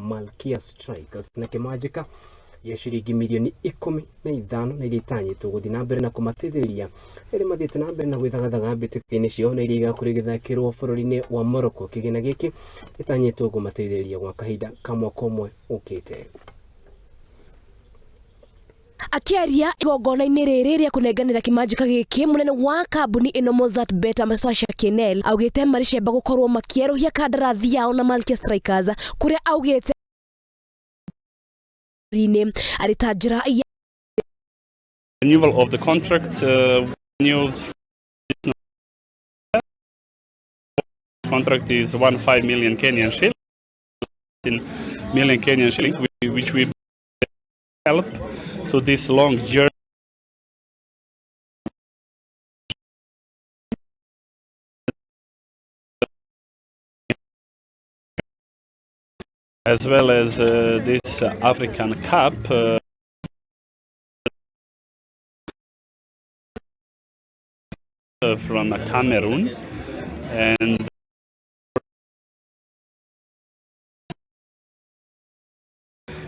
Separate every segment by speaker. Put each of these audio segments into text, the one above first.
Speaker 1: Malkia Strikers na kĩmanjĩka gĩa ciringi mirioni 15 na iria itanyĩtwo gũthiĩ na mbere na kũmateithĩrĩria rĩrĩa mathiĩte na mbere na gwĩthagathaga mbĩtĩka-inĩ ciao na iria igakorwo igĩthakĩrwo bũrũri-inĩ wa Morocco. Kĩgĩna gĩkĩ gĩtanyĩtwo kũmateithĩrĩria gwa kahinda ka mwaka ũmwe ũkĩte.
Speaker 2: Akĩaria igongona-inĩ rĩrĩ rĩa kũnenganĩra kĩmanjĩka gĩkĩ, mũnene wa kambuni ĩno Mozzart Bet Sasha Kenel augĩte marĩ cemba gũkorwo makĩerũhia kandarathi yao na Malkia Strikers, kũrĩa augĩte inĩ arĩ ta njĩra ya
Speaker 3: renewal of the contract, new contract is 1.5 million Kenyan shillings, million Kenyan shillings, which we help to this long journey. As well as this African Cup from Cameroon,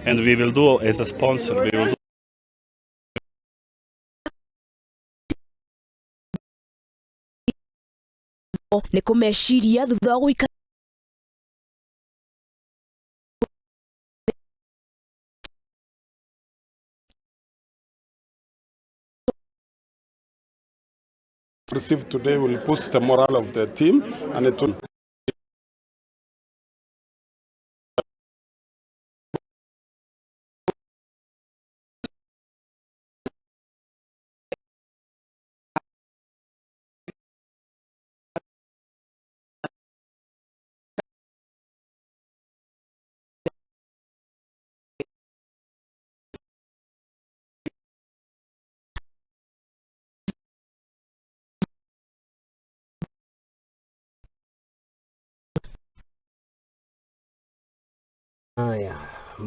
Speaker 3: and we will do as a sponsor. We will do
Speaker 2: nĩ kũmeciria thutha wa gũikara
Speaker 4: received today will boost the morale of the team and it will
Speaker 1: Haya.